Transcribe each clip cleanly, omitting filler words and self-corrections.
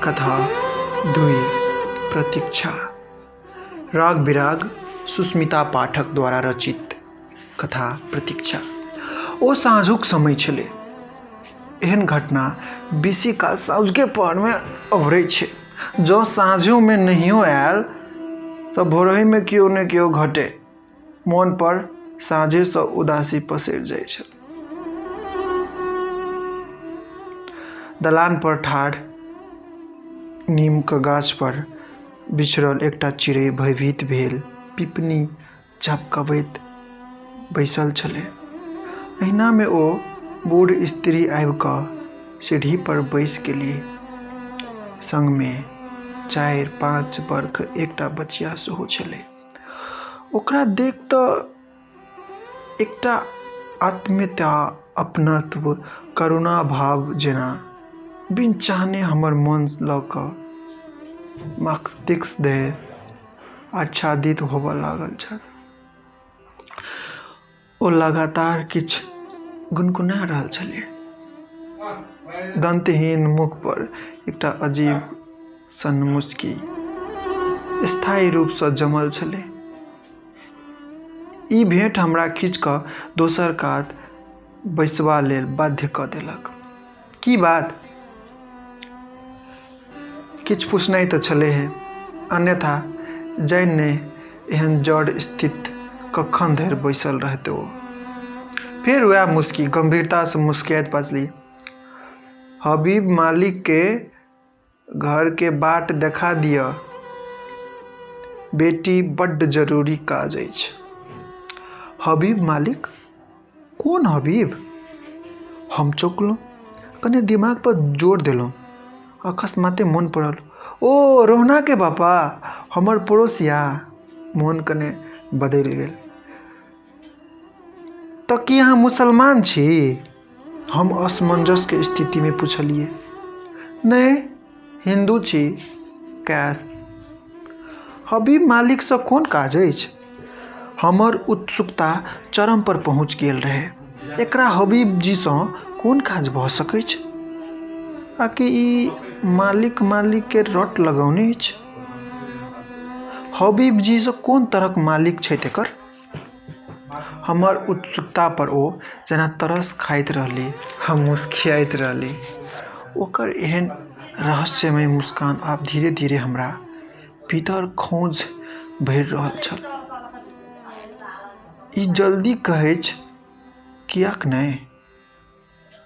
कथा 2 प्रतीक्षा। राग विराग सुस्मिता पाठक द्वारा रचित कथा प्रतीक्षा। ओ साँझुक समय छलै। एहन घटना बेसी काल साँझुके पहरमे अभरै छै। जँ साँझोमे नहियो आयल तऽ भोरहिमे केओ ने केओ घटै। मोनपर साँझेसँ उदासी पसरि जाइ छल। दलानपर ठाढ़ नीमक गाछपर बिछड़ल एकटा चिड़ै भयभीत भेल पिपनी झपकबैत बैसल छलै। एहिनामे ओ बूढ़ स्त्री आबि कऽ सीढ़ीपर बैसि गेलीह। संगमे 4-5 बर्ख एकटा बचिया सेहो छलै। ओकरा देख तऽ एकटा आत्मीयता, अपनत्व, करुणा भाव जेना बिन चाहने हमर मन लऽ कऽ मस्तिष्क धरि आच्छादित होबऽ लागल छल। ओ लगातार किछु गुनगुना रहल छलीह। दन्तहीन मुख पर एकटा अजीब सन मुस्की स्थायी रूपसँ जमल छलै। ई भेँट हमरा खींचि कऽ दोसर कात बैसबा लेल बाध्य कऽ देलक। की बात? किछु पुछनाइ तऽ छलैहे, अन्यथा जानि नहि एहन जड़ स्थित कखन धरि बैसल रहतै ओ। फेर वएह मुस्की, गम्भीरतासँ मुस्कियाइत बाजलि, हबीब मालिकके घरके बाट देखा दिअ। बेटी, बड्ड जरूरी काज अछि। हबीब मालिक? कोन हबीब? हम चौंकलहुँ। कने दिमागपर जोर देलहुँ। अकस्माते मोन पड़ल, ओ रोहनाके पापा, हमर पड़ोसिया। मोन कने बदलि गेल। तऽ की अहाँ मुसलमान छी? हम असमंजसके स्थितिमे पुछलियै। नहि, हिन्दू छी। कैश। हबीब मालिकसँ कोन काज अछि? हमर उत्सुकता चरम पर पहुँच गेल रहय। एकरा हबीब जीसँ कोन काज भऽ सकैछ? आ कि ई मालिक मालिक के रट लगौने अछि? हबीब जीसँ कोन तरहक मालिक छथि एकर? हमर उत्सुकता पर ओ जेना तरस खाइत रहली। हम मुस्कियाइत रहली। ओकर एहन रहस्यमय मुस्कान आब धीरे-धीरे हमरा भीतर खौंझ भरि रहल छल। ई जल्दी कहैछ किएक नहि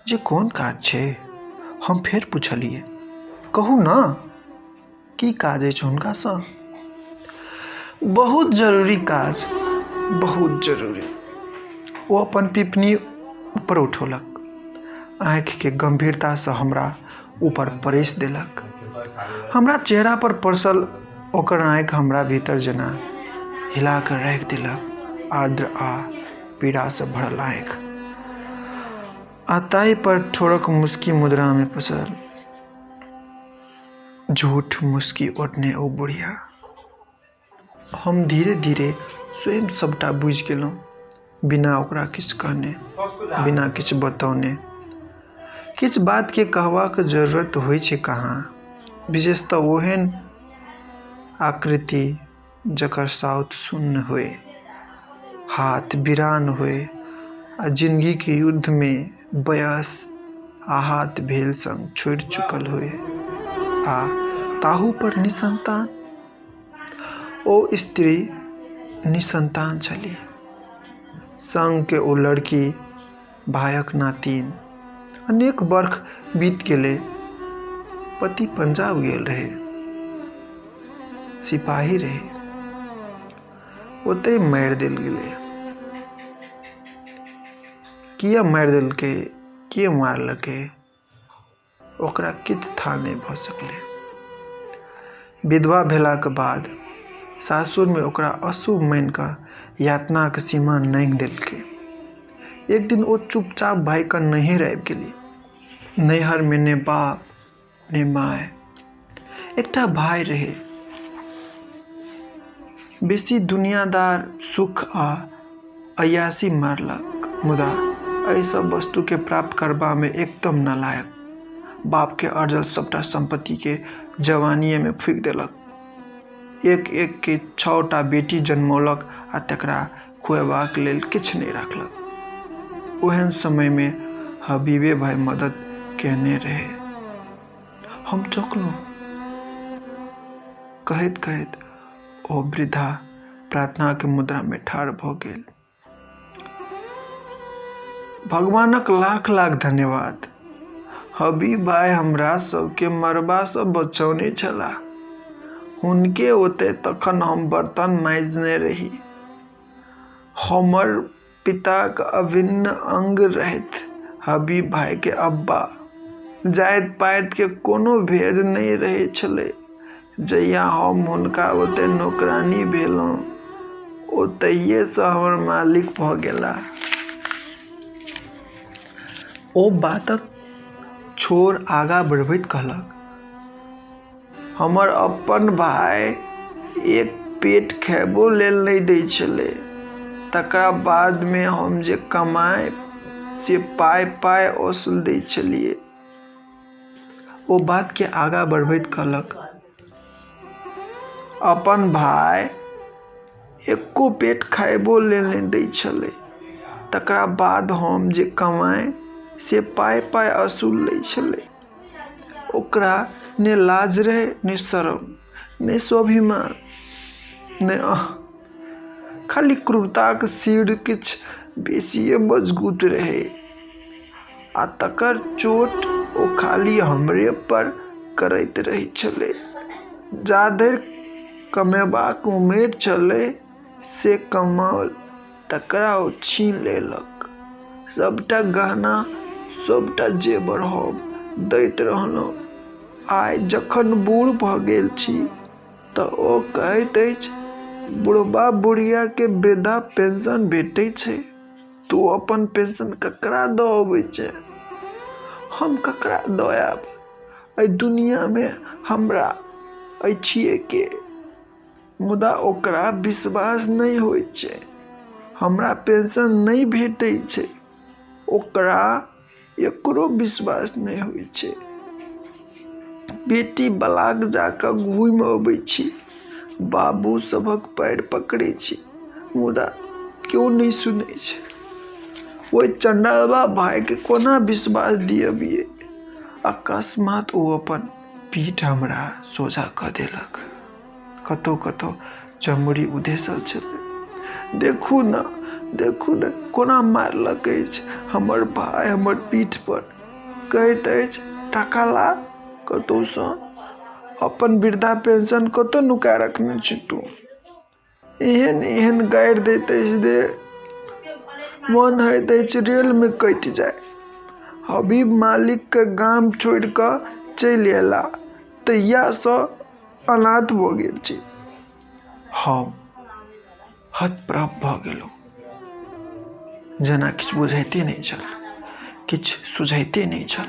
जे कोन काज छै? हम फेर पुछलियै। कहू ने, की काज अछि हुनकासँ? बहुत जरूरी काज, बहुत जरूरी। ओ अपन पिपनी ऊपर उठौलक। आँखिके गम्भीरतासँ हमरा ऊपर परसि देलक। हमरा चेहरा पर परसल ओकर आँखि हमरा भीतर जेना हिला कऽ राखि देलक। आर्द्र आ पीड़ासँ भरल आँखि आ ताहि पर ठोरक मुस्की मुद्रामे पसरल झूठ मुस्की ओढ़ने ओ बुढ़िया। हम धीरे-धीरे स्वयं सभटा बुझि गेलहुँ। बिना ओकरा किछु कहने, बिना किछु बतौने। किछु बातके कहबाक जरूरत होइ छै कहाँ? विशेषतः ओहन आकृति जकर साउथ शून्य होइ, हाथ वीरान होइ आ जिनगीके युद्धमे बयस आहत भेल संग छोड़ि चुकल होइ आ ताहू पर निसन्तान। ओ स्त्री निसन्तान छलीह। संगके ओ लड़की भायक नातिन। अनेक बर्ख बीत गेलै। पति पंजाब गेल रहै। सिपाही रहै। ओतहि मारि देल गेलै। किए मारि देलकै? के मारलकै? ओकरा किछु थाह नहि भऽ सकलै। विधवा भेलाक बाद सासुरमे ओकरा अशुभ मानि कऽ यातनाक सीमा नाँघि देलकै। एक दिन ओ चुपचाप भागि कऽ नैहर आबि गेली। नैहरमे ने बाप ने माय, एकटा भाय रहै। बेसी दुनियादार सुख आ अय्यासी मारलक, मुदा एहि सब वस्तुकेँ प्राप्त करबामे एकदम नालायक। बापके अर्जल सभटा सम्पत्तिके जवानिएमे फूकि देलक। एक एकके 6 टा बेटी जनमौलक आ तकरा खुएबाक लेल किछु नहि राखलक। ओहन समयमे हबीबे भाइ मदद केने रहै। हम चौंकलहुँ। कहैत कहैत ओ वृद्धा प्रार्थनाके मुद्रामे ठाढ़ भऽ गेल। भगवानक लाख लाख धन्यवाद। हबीब भाइ हमरा सभके मरबासँ बचौने छलाह। हुनके ओतय तखन हम बर्तन माँजने रही। हमर पिताक अभिन्न अङ्ग रहथि हबीब भाइके अब्बा। जाति पातिके कोनो भेद नहि रहै छलै। जहिया हम हुनका ओतय नौकरानी भेलहुँ ओ तहिएसँ हमर मालिक भऽ गेलाह। ओ बातक छोर आगाँ बढ़बैत कहलक, हमर अपन भाय एक पेट खयबो लेल नहि दै छलै। तकरा बादमे हम जे कमाइ से पाइ पाइ ओसूल दै छलियै। ओ बातके आगाँ बढ़बैत कहलक, अपन भाय एको पेट खयबो लेल नहि दै छलै। तकरा बाद हम जे कमाइ से पाइ पाइ असूल लै छलै। ओकरा ने लाज रहै ने शरम, ने स्वाभिमान, ने अह, खाली क्रूरताक सीढ़ किछु बेसिए मजगूत रहै आ तकर चोट ओ खाली हमरे पर करैत रहै छलै। जा धरि कमेबाक उमेर छलै से कमाओल, तकरा ओ छीन लेलक। सभटा गहना, सभटा जेवर हम दैत रहलहुँ। आइ जखन बूढ़ भऽ गेल छी तऽ ओ कहैत अछि, बुढ़बा बुढ़ियाके वृद्धा पेंशन भेटै छै, तू अपन पेंशन ककरा दऽ अबै छेँ? हम ककरा दऽ आयब? एहि दुनियामे हमरा अछिए के? मुदा ओकरा विश्वास नहि होइत छै। हमरा पेंशन नहि भेटै छै। ओकरा एकरो विश्वास नहि होइत छै। बेटी बलाक जा कऽ घूमि अबै छी। बाबू सभक पैर पकड़ै छी, मुदा केओ नहि सुनै छै। ओहि चण्डालबा भाइके कोना विश्वास दिअबियै? अकस्मात ओ अपन पीठ हमरा सोझाँ कऽ देलक। कतौ कतौ चमड़ी उधेसल छलै। देखू ने, देखू ने कोना मारलक अछि हमर भाय हमर पीठ पर। कहैत अछि टाका ला कतौसँ, अपन वृद्धा पेंशन कतऽ नुका रखने छी तू? एहन एहन गारि दैत अछि जे मोन होइत अछि रेलमे कटि जाय। हबीब मालिकके गाम छोड़ि कऽ चलि अयलाह तहियासँ अनाथ भऽ गेल छी। हम हतप्रभ भऽ गेलहुँ। जेना किछु बुझाइते नहि छल, किछु सुझाइते नहि छल।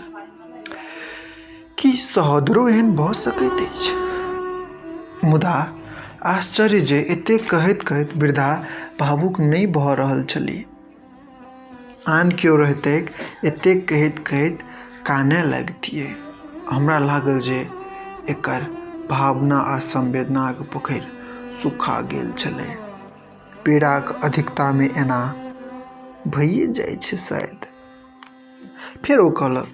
की सहोदरो एहन भऽ सकैत अछि? मुदा आश्चर्य जे एतेक कहैत कहैत वृद्धा भावुक नहि भऽ रहल छलीह। आन केओ रहितैक एतेक कहैत कहैत कानय लगितियै। हमरा लागल जे एकर भावना आ संवेदनाक पोखरि सुखा गेल छलै। पीड़ाक अधिकतामे एना भइए जाइ छै शायद। फेर ओ कहलक,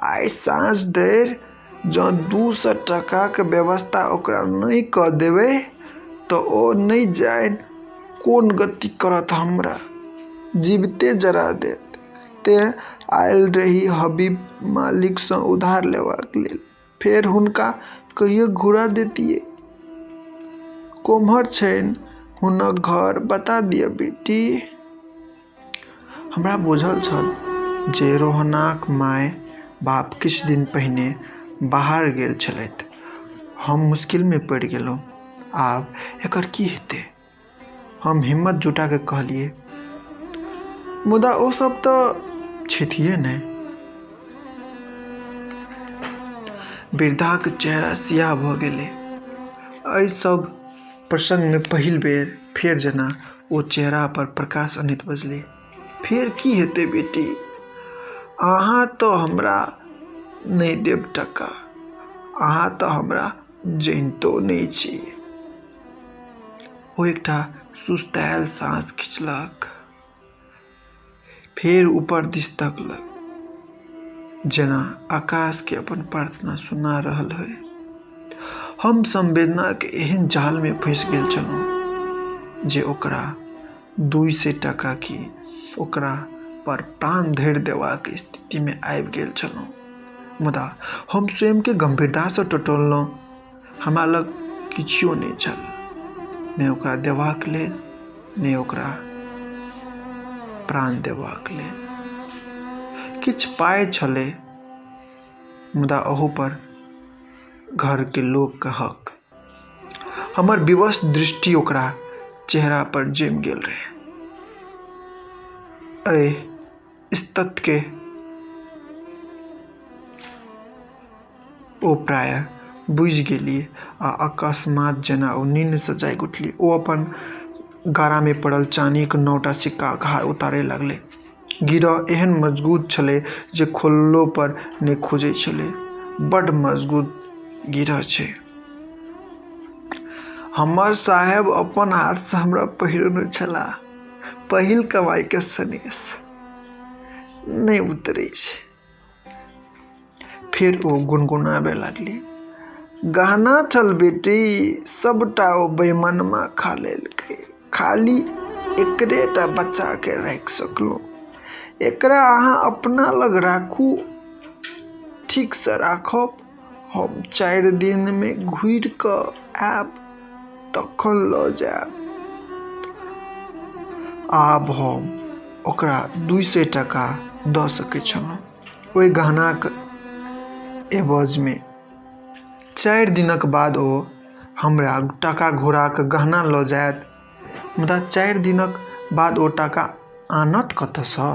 आइ साँझ धरि जँ 200 टाकाक व्यवस्था ओकरा नहि कऽ देबै तऽ ओ नहि जानि कोन गति करत हमरा। जीविते जरा देत। तेँ आयल रही हबीब मालिकसँ उधार लेबाक लेल। फेर हुनका कहियो घुरा दैतियै। कोम्हर छनि हुनक घर बता दिअ बेटी। हमरा बुझल छल जे रोहनाक माय बाप किछु दिन पहिने बाहर गेल छलथि। हम मुश्किलमे पड़ि गेलहुँ। आब एकर की हेतै? हम हिम्मत जुटा कऽ कहलियै, मुदा ओ सब तऽ छथिए नहि। वृद्धाक चेहरा सियाह भऽ गेलै। एहि सब प्रसङ्गमे पहिल बेर फेर जेना ओ चेहरापर प्रकाश अनैत बजली, फेर की हेतै बेटी? अहाँ तऽ हमरा नहि देब टका, अहाँ तऽ हमरा जनितो नहि छी। ओ एकटा सुस्तायल साँस खिचलक, फेर ऊपर दिस तकलक, जेना आकाशके अपन प्रार्थना सुना रहल होय। हम संवेदनाक एहन जालमे फँसि गेल छलहुँ जे ओकरा 200 टाका की ओकरा पर प्राण धरि देबाक स्थितिमे आबि गेल छलहुँ। मुदा हम स्वयंके गम्भीरतासँ टटोललहुँ। हमरा लग किछुओ नहि छल, ने ओकरा देबाक लेल, ने ओकरा प्राण देबाक लेल। किछु पाइ छलै, मुदा ओहू पर घरके लोकके हक। हमर विवश दृष्टि ओकरा चेहरा पर जमि गेल रहै। एहि तथ्यके ओ प्रायः बुझि गेली आ अकस्मात जेना ओ निन्नसँ जागि उठली। ओ अपन गरामे पड़ल चानीक 9टा सिक्काक हार उतारय लागलै। गिरह एहन मजगूत छलै जे खोललो पर नहि खुजै छलै। बड्ड मजगूत गिरह छै। हमर साहेब अपन हाथसँ हमरा पहिरौने छलाह। पहिल कमाइके सनेस। नहि उतरै छै। फेर ओ गुनगुनाबय लागली, गहना छल बेटी, सबटा ओ बेइमनमा खा लेलकै। खाली एकरे टा बचाके राखि सकलहुँ। एकरा अहाँ अपना लग राखू, ठीकसँ राखब। हम 4 दिनमे घुरि कऽ आयब, तखन लऽ जायब। आब हम ओकरा 200 टाका दऽ सकैत छलहुँ ओहि गहनाक एवजमे। 4 दिनक बाद ओ हमरा टाका घुरा कऽ गहना लऽ जायत। मुदा 4 दिनक बाद ओ टाका आनत कतऽसँ?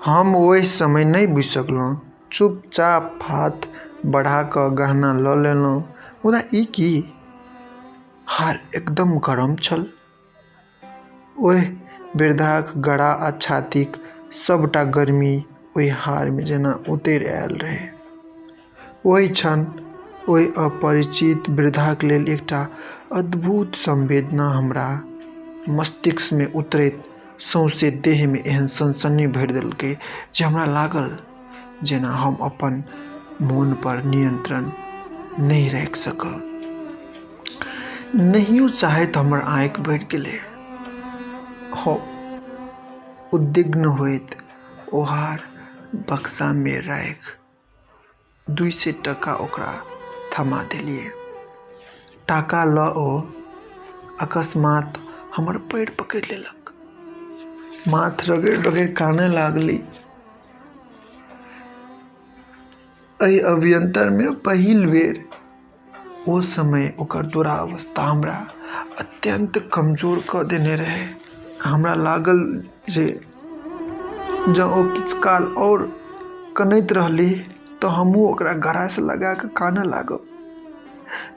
हम ओहि समय नहि बुझि सकलहुँ। चुपचाप हाथ बढ़ा कऽ गहना लऽ लेलहुँ। मुदा ई की? हार एकदम गरम छल। ओहि वृद्धाक गरा आ छातीक सभटा गर्मी ओहि हारमे जेना उतरि आयल रहै। ओहि क्षण ओहि अपरिचित वृद्धाक लेल एकटा अद्भुत संवेदना हमरा मस्तिष्कमे उतरैत सौंसे देहमे एहन सनसनी भरि देलकै जे हमरा लागल जेना हम अपन मोन पर नियंत्रण नहि राखि सकब। नहियो चाहैत हमर आँखि भरि गेलै। हम उद्विग्न होइत ओ हार बक्सामे राखि 200 टाका ओकरा थमा देलियै। टाका लऽ ओ अकस्मात हमर पैर पकड़ि लेलक। माथ रगड़ि रगड़ि कानय लागली। एहि अभियन्तरमे पहिल बेर ओ समय ओकर दुरावस्था हमरा अत्यन्त कमजोर कऽ देने रहै। हमरा लागल जे जँ ओ किछु काल आओर कनैत रहली तऽ हमहूँ ओकरा गरासँ लगा कऽ कानऽ लागब।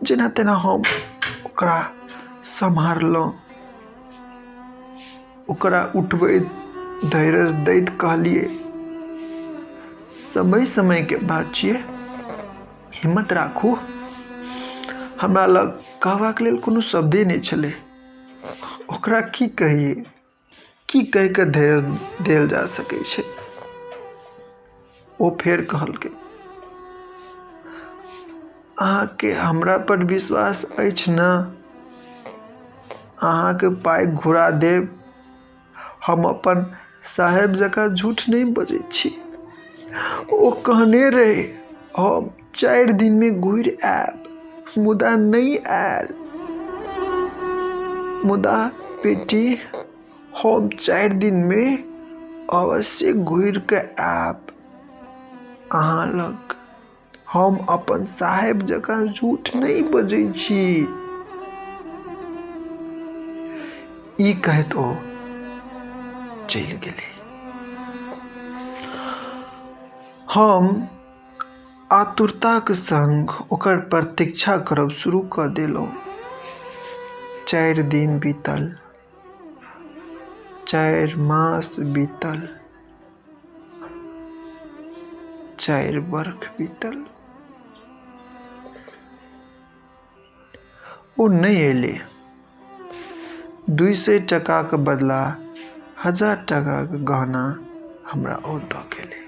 जेना तेना हम ओकरा सम्हारलहुँ। ओकरा उठबैत धैर्य दैत कहलियै, समय समयके बात छियै, हिम्मत राखू। हमरा लग कहबाक लेल कोनो शब्दे नहि छलै। ओकरा की कहियै, की कहि कऽ धैर्य देल जा सकै छै? ओ फेर कहलकै, अहाँके हमरा पर विश्वास अछि ने? अहाँके पाइ घुरा देब। हम अपन साहेब जकाँ झूठ नहि बजै छी। ओ कहने रहै, हम 4 दिनमे घुरि आयब, मुदा नहि आयल। मुदा बेटी, हम 4 दिनमे अवश्य घुरि कऽ आयब अहाँ लग। हम अपन साहेब जकाँ झूठ नहि बजै छी। ई कहैत ओ चलि गेलै। हम आतुरताक संग ओकर प्रतीक्षा करब शुरू कऽ देलहुँ। 4 दिन बीतल, 4 मास बीतल। 4 बरख बीतल। ओ नहि अयलै। 200 टकाक बदला 1000 टकाक गहना हमरा ओ दऽ गेलै।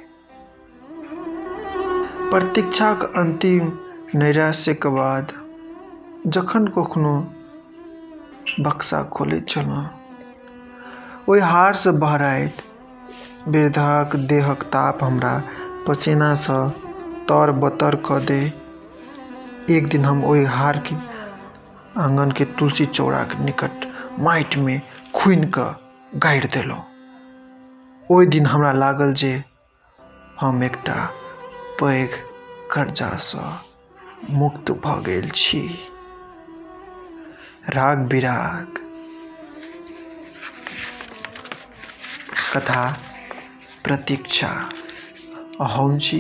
प्रतीक्षाक अन्तिम नैराश्यक बाद जखन कखनो बक्सा खोलैत छलहुँ, ओहि हारसँ बहराइत वृद्धाक देहक ताप हमरा पसेनासँ तर बतर कऽ दै। एक दिन हम ओहि हारके आँगनके तुलसी चौराक निकट माटिमे खुनि कऽ गाड़ि देलहुँ। ओहि दिन हमरा लागल जे हम एकटा पैघ कर्जासँ मुक्त भऽ गेल छी। राग विराग कथा प्रतीक्षा। हम छी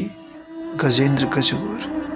गजेन्द्र गजूर।